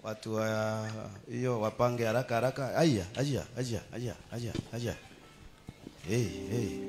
Watu wa hiyo wapange haraka haraka. Aya, aya, aya, aya, aya, aya. Hey, hey.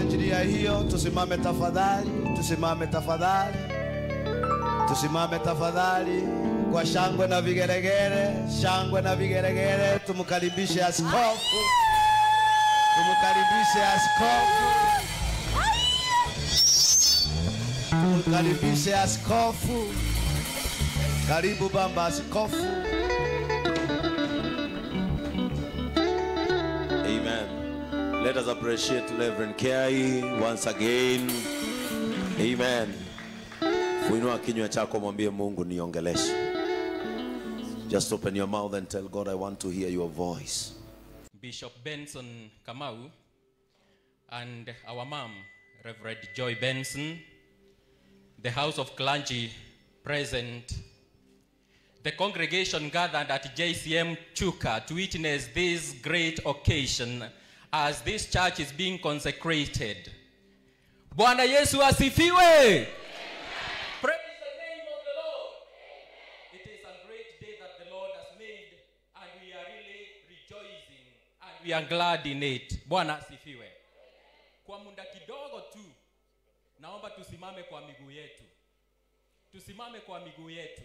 ajili ya hiyo tusimame tafadhali, tusimame tafadhali. Tusimame tafadhali kwa shangwe na vigelegele, shangwe na vigelegele, tumkaribishe askofu. Tumkaribishe askofu. Tumkaribishe askofu. Karibu baba askofu. Amen. Let us appreciate Reverend Kiai once again. Amen. Fuinua kinywa chako mwambie Mungu niongeleshe. Just open your mouth and tell God, I want to hear your voice. Bishop Benson Kamau and our mom, Reverend Joy Benson, the House of Clergy present, the congregation gathered at JCM Chuka to witness this great occasion as this church is being consecrated. Bwana Yesu asifiwe! Praise the name of the Lord. It is a great day that the Lord has made, and we are really rejoicing and we are glad in it. Bwana asifiwe. Kwa muda kidogo tu, naomba tusimame kwa miguu yetu. Tusimame kwa miguu yetu.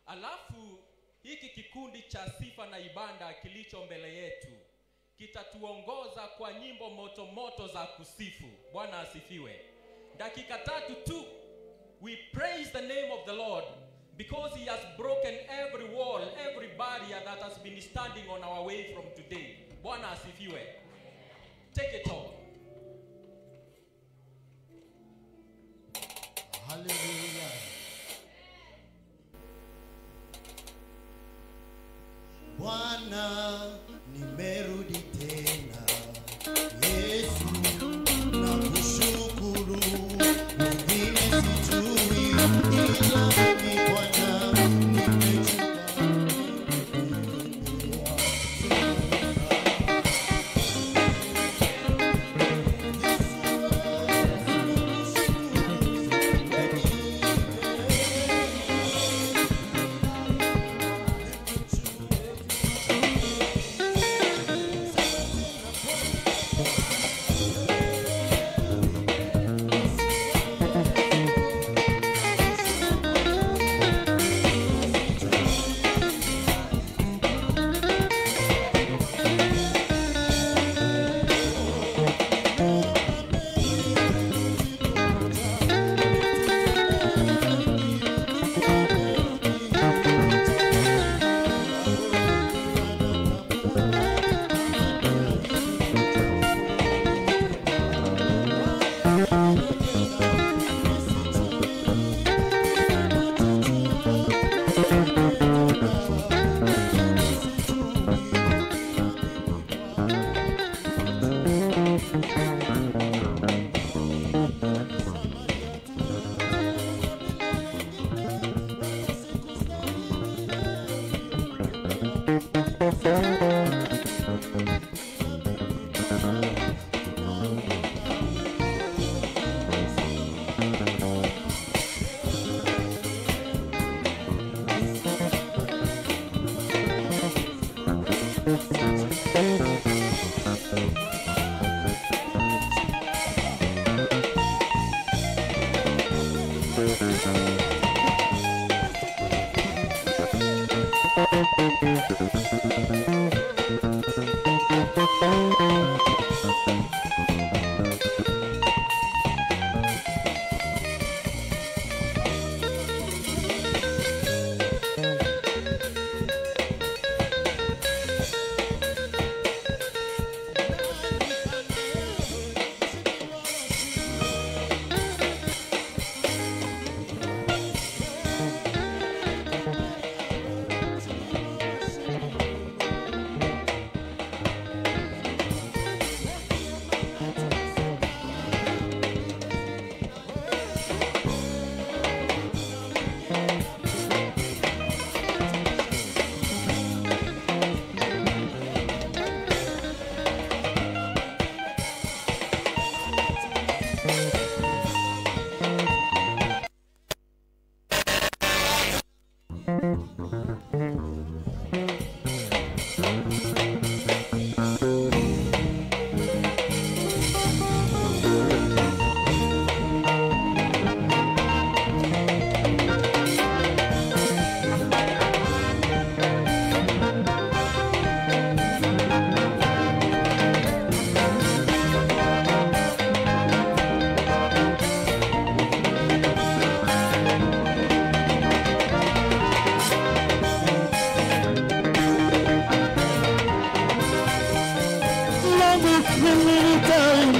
Alafu hiki kikundi cha sifa na ibada kilicho mbele yetu kitatuongoza kwa nyimbo moto moto za kusifu. Bwana asifiwe. Dakika tatu tu, we praise the name of the Lord because he has broken every wall, every barrier that has been standing on our way from today. Bwana asifiwe. Take it all. Hallelujah. Bwana nimerudi tena, Yesu nakushukuru, wengine sijui ila ni Bwana nimechukua.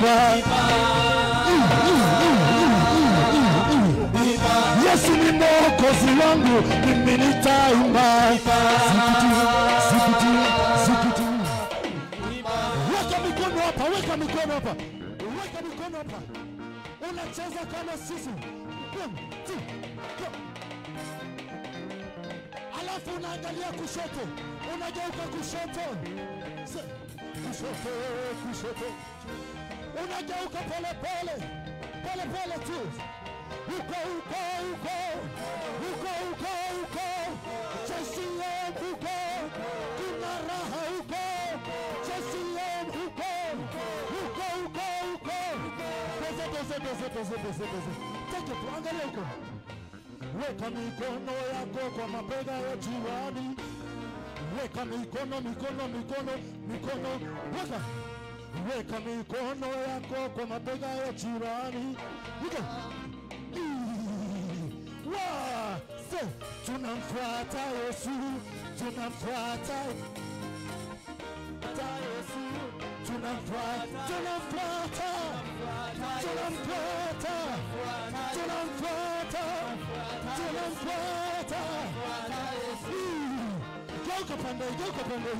nitaimba. Yesu ni Mwokozi wangu, mimi nitaimba. Zikiti, zikiti, zikiti. Weka mikono hapa, weka mikono hapa, weka mikono hapa. Unacheza kama sisi. 1, 2, go. Alafu unaangalia kushoto, unageuka kushoto, kushoto, kushoto. Unageuka pole pole, pole pole tu. Huko, huko, huko, huko, huko, huko. JCM huko, kuna raha huko. JCM huko, huko, huko, huko. Pese, pese, pese, pese, pese, pese. Take it, angalia huko. Weka mikono yako kwa mabega ya jirani. Weka mikono, mikono, mikono, mikono. Weka. Weka mikono yako kwa mabega ya jirani. Weka. Wa, se, tunamfuata Yesu, tunamfuata Yesu, tunamfuata, tunamfuata, tunamfuata, tunamfuata, tunamfuata. Geuka pande, geuka pande.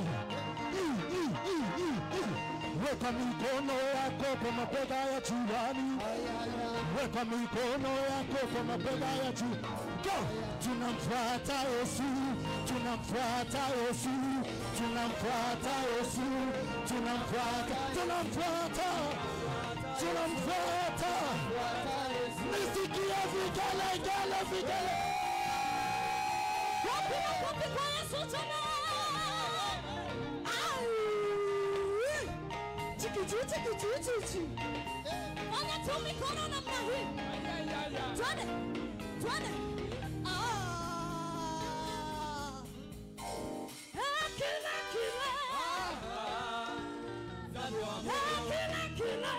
Weka mikono yako kwa mabega ya jirani. Weka mikono yako kwa mabega ya jirani. Go! Tunamfuata Yesu, tunamfuata Yesu, tunamfuata Yesu, tunamfuata, tunamfuata, tunamfuata. Nisikie vigelegele, vigele. Wapi makofi kwa Yesu tena? Chikichu, chikichu, chikichu. Fanya tu mikono namna hii. Twende, twende. Ah. Kila, kila. Kila, kila. Kila, kila.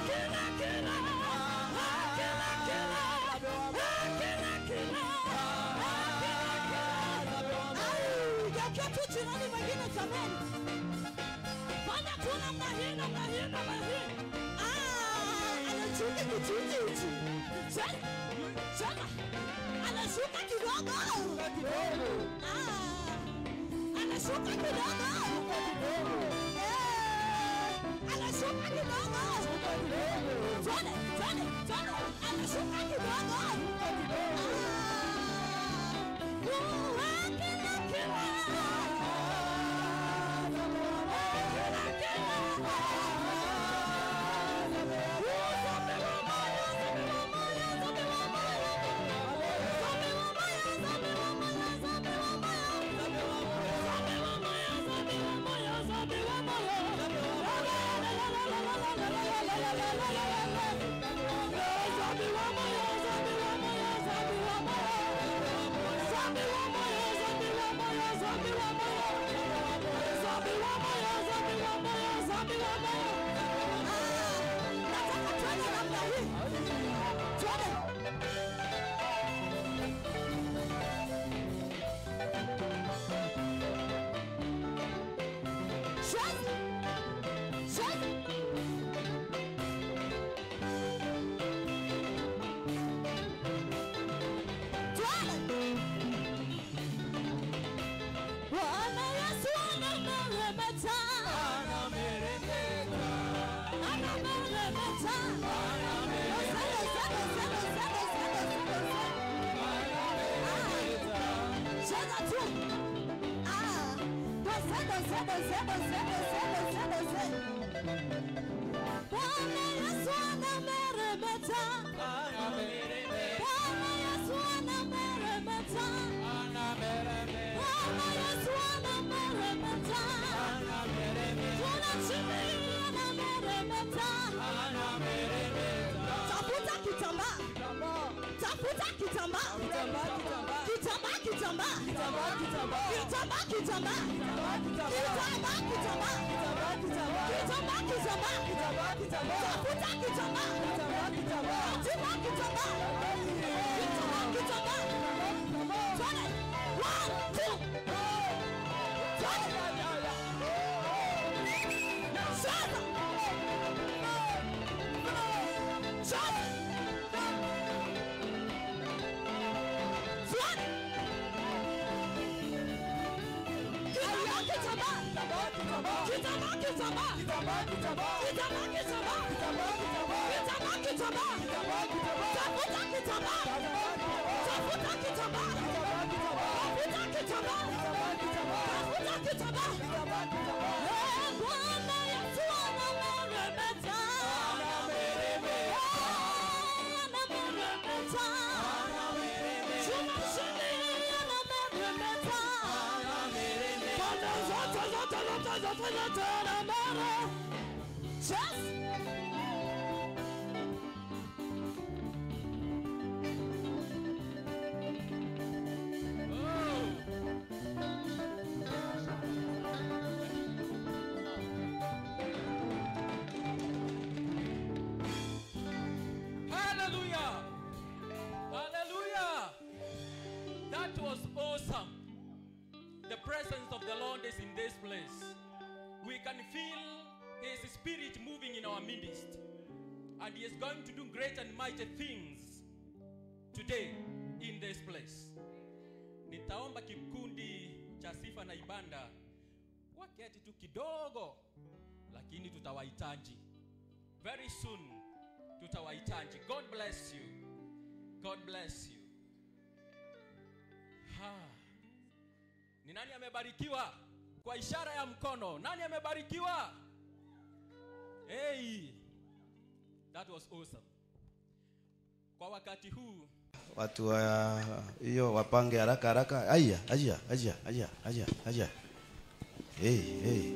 Kila, kila. Kila, kila. Kila, kila. Au, geukia tu jirani mwingine jameni. Fanya tu namna hii, namna hii, namna hii. Ah, anashuka kichuchu. Chana, chana. Anashuka kidogo. Ah, anashuka kidogo. Eh, anashuka kidogo. Twende, twende, twende. Anashuka kidogo. Ah, kila, kila. Nataka twende namna hii. Twende. Cheza. Cheza. Twende. Bwana Yesu anameremeta. Anameremeta. Cheza tu. Ah, doze, doze, doze, doze, doze, doze, doze. Bwana Yesu anameremeta. Bwana Yesu anameremeta. Bwana Yesu anameremeta. Tunachimbia anameremeta. Tafuta kitambaa. Tafuta kitambaa. Kitambaa, kitambaa. Kitambaa, kitambaa. Kitambaa, kitambaa. Kitambaa, kitambaa. Tafuta kitambaa. Tafuta kitambaa. Kitambaa, kitambaa. Twende. 1, 2. Twende. Hallelujah! Hallelujah! That was awesome. The presence of the Lord is in this place. We can feel His Spirit moving in our midst. And He is going to do great and mighty things today in this place. Nitaomba kikundi cha sifa na ibada waketi tu kidogo, lakini tutawahitaji. Very soon tutawahitaji. God bless you. God bless you. Ha. Ni nani amebarikiwa? Kwa ishara ya mkono. Nani amebarikiwa? Hey. That was awesome. Kwa wakati huu watu wa hiyo wapange haraka haraka. Aya, aya, aya, aya, aya, aya. Hey, hey.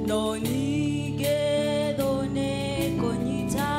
No ni gedo ne konyita.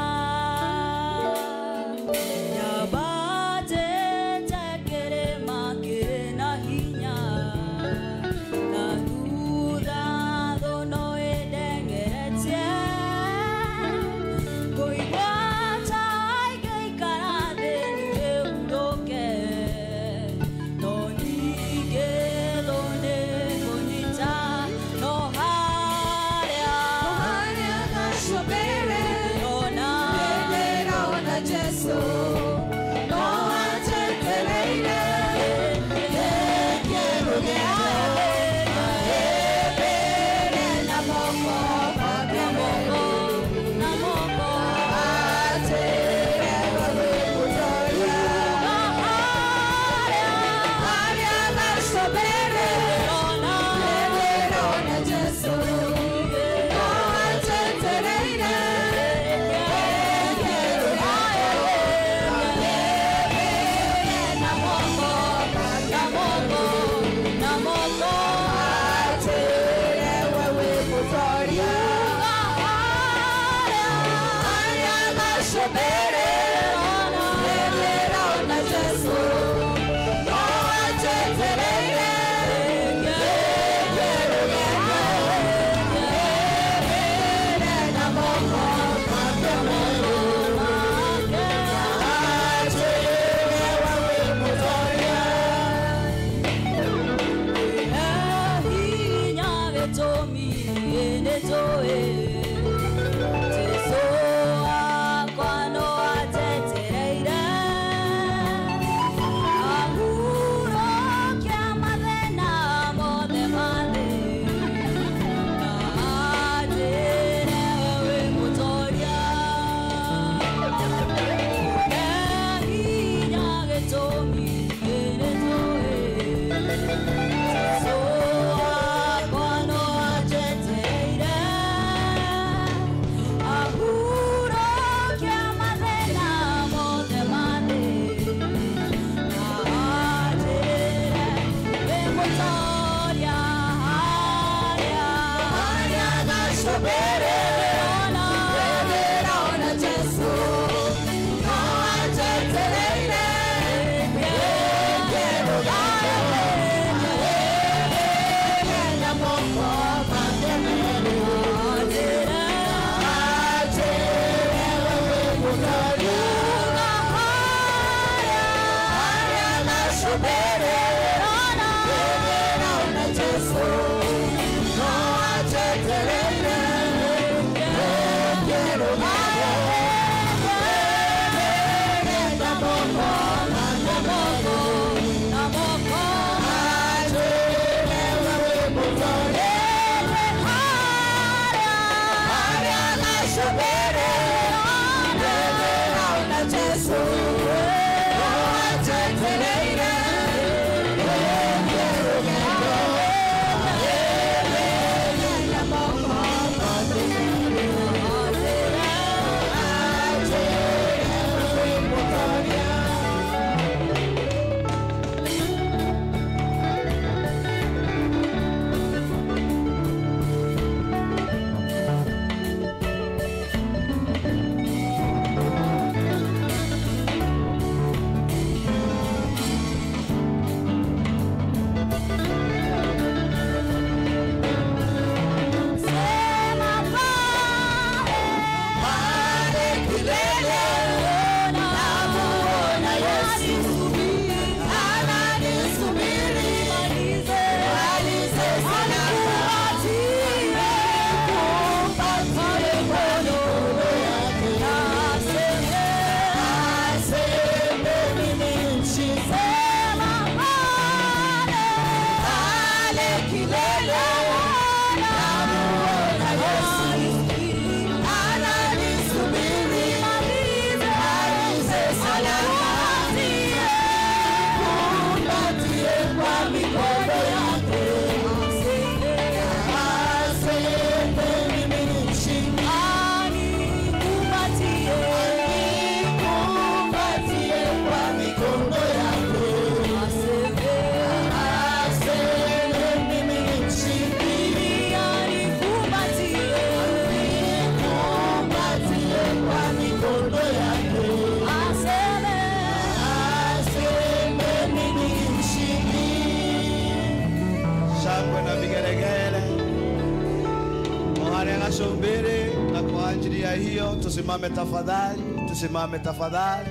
Na kwa ajili ya hiyo tusimame tafadhali, tusimame tafadhali,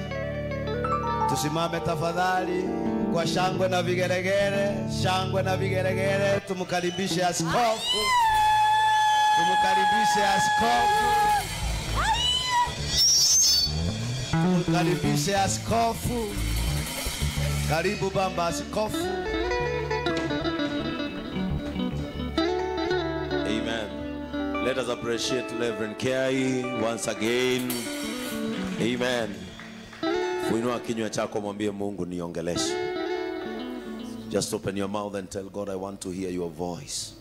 tusimame tafadhali kwa shangwe na vigelegele, shangwe na vigelegele. Tumkaribishe askofu, tumkaribishe askofu, tumkaribishe askofu. Karibu baba askofu. Amen. Let us appreciate Reverend Kiai once again. Amen. Fuinua kinywa chako mwambie Mungu niongeleshe. Just open your mouth and tell God, I want to hear your voice.